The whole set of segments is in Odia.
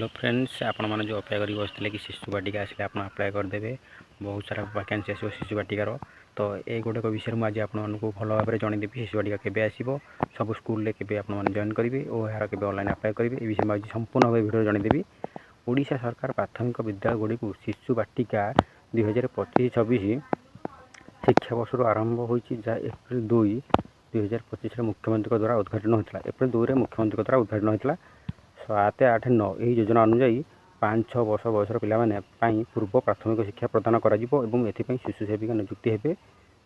ହ୍ୟାଲୋ ଫ୍ରେଣ୍ଡସ୍, ଆପଣମାନେ ଯେଉଁ ଅପେକ୍ଷା କରିକି ବସିଥିଲେ କି ଶିଶୁ ବାଟିକା ଆସିଲେ ଆପଣ ଆପ୍ଲାଏ କରିଦେବେ, ବହୁତ ସାରା ଭ୍ୟାକେନ୍ସି ଆସିବ ଶିଶୁ ବାଟିକାର। ତ ଏଗୁଡ଼ାକ ବିଷୟରେ ମୁଁ ଆଜି ଆପଣମାନଙ୍କୁ ଭଲ ଭାବରେ ଜଣାଇଦେବି। ଶିଶୁ ବାଟିକା କେବେ ଆସିବ, ସବୁ ସ୍କୁଲରେ କେବେ ଆପଣମାନେ ଜଏନ୍ କରିବେ ଓ ଏହାର କେବେ ଅନଲାଇନ୍ ଆପ୍ଲାଏ କରିବେ, ଏ ବିଷୟରେ ମୁଁ ଆଜି ସମ୍ପୂର୍ଣ୍ଣ ଭାବେ ଭିଡ଼ିଓ ଜଣାଇଦେବି। ଓଡ଼ିଶା ସରକାର ପ୍ରାଥମିକ ବିଦ୍ୟାଳୟଗୁଡ଼ିକୁ ଶିଶୁ ବାଟିକା 2025-26 ଶିକ୍ଷାବର୍ଷରୁ ଆରମ୍ଭ ହୋଇଛି, ଯାହା ଏପ୍ରିଲ 2, 2025ରେ ମୁଖ୍ୟମନ୍ତ୍ରୀଙ୍କ ଦ୍ୱାରା ଉଦ୍ଘାଟନ ହୋଇଥିଲା। ଏପ୍ରିଲ 2ରେ ମୁଖ୍ୟମନ୍ତ୍ରୀଙ୍କ ଦ୍ୱାରା ଉଦ୍ଘାଟନ ହୋଇଥିଲା। 7, 8, 9 ଏହି ଯୋଜନା ଅନୁଯାୟୀ 5, 6 ବର୍ଷ ବୟସର ପିଲାମାନେ ପାଇଁ ପୂର୍ବ ପ୍ରାଥମିକ ଶିକ୍ଷା ପ୍ରଦାନ କରାଯିବ ଏବଂ ଏଥିପାଇଁ ଶିଶୁ ସେବିକା ନିଯୁକ୍ତି ହେବେ।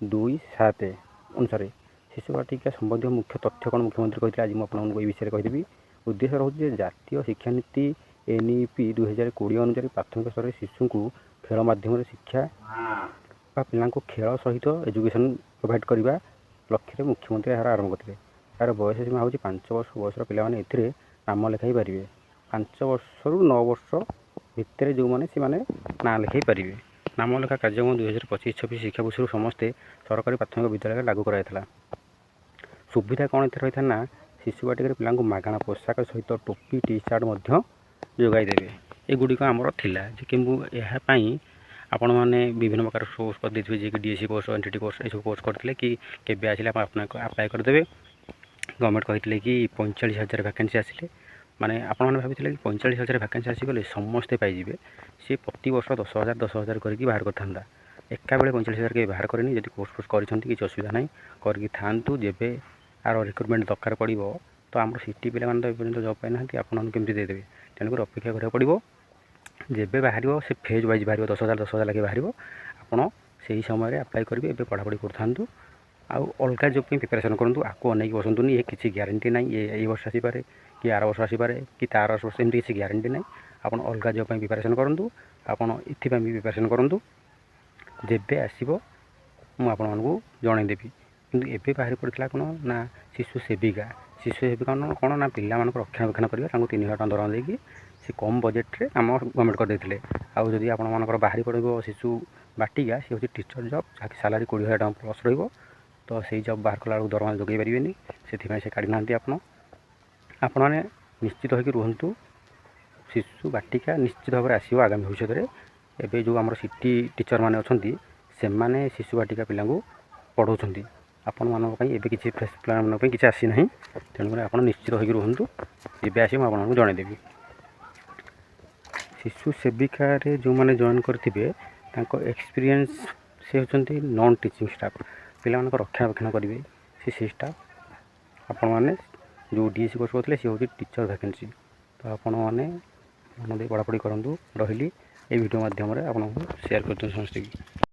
2 7 ଅନୁସାରେ ଶିଶୁ ବାଟିକା ସମ୍ବନ୍ଧୀୟ ମୁଖ୍ୟ ତଥ୍ୟ କ'ଣ ମୁଖ୍ୟମନ୍ତ୍ରୀ କହିଥିଲେ, ଆଜି ମୁଁ ଆପଣଙ୍କୁ ଏହି ବିଷୟରେ କହିଦେବି। ଉଦ୍ଦେଶ୍ୟ ରହୁଛି ଯେ ଜାତୀୟ ଶିକ୍ଷାନୀତି NEP 2020 ଅନୁଯାୟୀ ପ୍ରାଥମିକ ସ୍ତରରେ ଶିଶୁଙ୍କୁ ଖେଳ ମାଧ୍ୟମରେ ଶିକ୍ଷା ବା ପିଲାଙ୍କୁ ଖେଳ ସହିତ ଏଜୁକେସନ୍ ପ୍ରୋଭାଇଡ଼ କରିବା ଲକ୍ଷ୍ୟରେ ମୁଖ୍ୟମନ୍ତ୍ରୀ ଏହାର ଆରମ୍ଭ କରିଥିଲେ। ଏହାର ବୟସ ସୀମା ହେଉଛି 5 ବର୍ଷ ବୟସର ପିଲାମାନେ ଏଥିରେ ନାମ ଲେଖାଇ ପାରିବେ। 5 ବର୍ଷରୁ 9 ବର୍ଷ ଭିତରେ ଯେଉଁମାନେ, ସେମାନେ ନାଁ ଲେଖାଇ ପାରିବେ। ନାମ ଲେଖା କାର୍ଯ୍ୟକ୍ରମ 2025-26 ଶିକ୍ଷାବର୍ଷରୁ ସମସ୍ତେ ସରକାରୀ ପ୍ରାଥମିକ ବିଦ୍ୟାଳୟରେ ଲାଗୁ କରାଯାଇଥିଲା। ସୁବିଧା କ'ଣ ଏଥିରେ ରହିଥାଏ ନା, ଶିଶୁ ବାଟିକାରେ ପିଲାଙ୍କୁ ମାଗଣା ପୋଷାକ ସହିତ ଟୋପି, ଟି ସାର୍ଟ ମଧ୍ୟ ଯୋଗାଇ ଦେବେ। ଏଗୁଡ଼ିକ ଆମର ଥିଲା ଯେ କିନ୍ତୁ ଏହା ପାଇଁ ଆପଣମାନେ ବିଭିନ୍ନ ପ୍ରକାର କୋର୍ସ କରିଦେଇଥିବେ, ଯିଏକି DSC course, NTT course, ଏସବୁ କୋର୍ସ କରିଥିଲେ କି କେବେ ଆସିଲେ ଆପଣ ଆପ୍ଲାଏ କରିଦେବେ। ଗଭର୍ଣ୍ଣମେଣ୍ଟ କହିଥିଲେ କି 45,000 ଭ୍ୟାକେନ୍ସି ଆସିଲେ, ମାନେ ଆପଣମାନେ ଭାବିଥିଲେ କି 45,000 ଭ୍ୟାକେନ୍ସି ଆସିଗଲେ ସମସ୍ତେ ପାଇଯିବେ। ସିଏ ପ୍ରତିବର୍ଷ 10,000 10,000 କରିକି ବାହାର କରିଥାନ୍ତା, ଏକାବେଳେ 45,000 କେବେ ବାହାର କରିନି। ଯଦି କୋର୍ସ ଫୋର୍ସ କରିଛନ୍ତି, କିଛି ଅସୁବିଧା ନାହିଁ, କରିକି ଥାଆନ୍ତୁ। ଯେବେ ଆର ରିକ୍ରୁଟମେଣ୍ଟ ଦରକାର ପଡ଼ିବ, ତ ଆମର ସିଟି ପିଲାମାନେ ତ ଏପର୍ଯ୍ୟନ୍ତ ଜବ୍ ପାଇନାହାନ୍ତି, ଆପଣମାନଙ୍କୁ କେମିତି ଦେଇଦେବେ? ତେଣୁକରି ଅପେକ୍ଷା କରିବାକୁ ପଡ଼ିବ। ଯେବେ ବାହାରିବ, ସେ ଫେଜ୍ ୱାଇଜ୍ ବାହାରିବ, 10,000 10,000 ଲେଖାଏଁ ବାହାରିବ। ଆପଣ ସେହି ସମୟରେ ଆପ୍ଲାଏ କରିବେ। ଏବେ ପଢ଼ାପଢ଼ି କରୁଥାନ୍ତୁ ଆଉ ଅଲଗା ଜବ୍ ପାଇଁ ପ୍ରିପାରେସନ୍ କରନ୍ତୁ। ଆକୁ ଅନେଇକି ବସନ୍ତୁନି। ଏ କିଛି ଗ୍ୟାରେଣ୍ଟି ନାହିଁ। ଏ ଏଇ ବର୍ଷ ଆସିପାରେ କି ଆର ବର୍ଷ ଆସିପାରେ କି ତାର ବର୍ଷ, ଏମିତି କିଛି ଗ୍ୟାରେଣ୍ଟି ନାହିଁ। ଆପଣ ଅଲଗା ଜବ୍ ପାଇଁ ପ୍ରିପାରେସନ୍ କରନ୍ତୁ, ଆପଣ ଏଥିପାଇଁ ବି ପ୍ରିପାରେସନ୍ କରନ୍ତୁ। ଯେବେ ଆସିବ, ମୁଁ ଆପଣମାନଙ୍କୁ ଜଣାଇଦେବି। କିନ୍ତୁ ଏବେ ବାହାରି ପଡ଼ିଥିଲା କ'ଣ ନା ଶିଶୁ ସେବିକା। ଶିଶୁ ସେବିକା କ'ଣ ନା ପିଲାମାନଙ୍କୁ ରକ୍ଷଣାବେକ୍ଷଣ କରିବା, ତାଙ୍କୁ 3,000 ଟଙ୍କା ଦରମା ଦେଇକି ସେ କମ୍ ବଜେଟ୍ରେ ଆମ ଗଭର୍ଣ୍ଣମେଣ୍ଟ କରିଦେଇଥିଲେ। ଆଉ ଯଦି ଆପଣମାନଙ୍କର ବାହାରି ପଡ଼ିବ ଶିଶୁ ବାଟିକା, ସେ ହେଉଛି ଟିଚର୍ ଜବ୍, ଯାହାକି ସାଲାରୀ 20,000 ଟଙ୍କା ପ୍ଲସ୍ ରହିବ। ତ ସେଇ ଜବ୍ ବାହାର କଲା ବେଳକୁ ଦରମା ଯୋଗାଇ ପାରିବେନି, ସେଥିପାଇଁ ସେ କାଢ଼ିନାହାନ୍ତି। ଆପଣମାନେ ନିଶ୍ଚିତ ହୋଇକି ରୁହନ୍ତୁ, ଶିଶୁ ବାଟିକା ନିଶ୍ଚିତ ଭାବରେ ଆସିବ ଆଗାମୀ ଭବିଷ୍ୟତରେ। ଏବେ ଯେଉଁ ଆମର ସିଟି ଟିଚର୍ ମାନେ ଅଛନ୍ତି, ସେମାନେ ଶିଶୁ ବାଟିକା ପିଲାଙ୍କୁ ପଢ଼ାଉଛନ୍ତି। ଆପଣମାନଙ୍କ ପାଇଁ ଏବେ କିଛି ଫ୍ରେଶ୍ ପିଲାମାନଙ୍କ ପାଇଁ କିଛି ଆସିନାହିଁ। ତେଣୁକରି ଆପଣ ନିଶ୍ଚିତ ହୋଇକି ରୁହନ୍ତୁ, ଯେବେ ଆସିବ ମୁଁ ଆପଣଙ୍କୁ ଜଣାଇଦେବି। ଶିଶୁ ସେବିକାରେ ଯେଉଁମାନେ ଜଏନ୍ କରିଥିବେ, ତାଙ୍କ ଏକ୍ସପିରିଏନ୍ସ, ସେ ହେଉଛନ୍ତି ନନ୍ ଟିଚିଂ ଷ୍ଟାଫ୍, ପିଲାମାନଙ୍କ ରକ୍ଷଣାବେକ୍ଷଣ କରିବେ ସେ ଷ୍ଟାଫ୍। ଆପଣମାନେ ଯେଉଁ DSC course କରୁଥିଲେ, ସେ ହେଉଛି ଟିଚର୍ ଭ୍ୟାକେନ୍ସି। ତ ଆପଣମାନେ ମନ ଦେଇ ପଢ଼ାପଢ଼ି କରନ୍ତୁ। ରହିଲି, ଏଇ ଭିଡ଼ିଓ ମାଧ୍ୟମରେ ଆପଣଙ୍କୁ ସେୟାର କରିଦିଅନ୍ତୁ ସମସ୍ତଙ୍କୁ।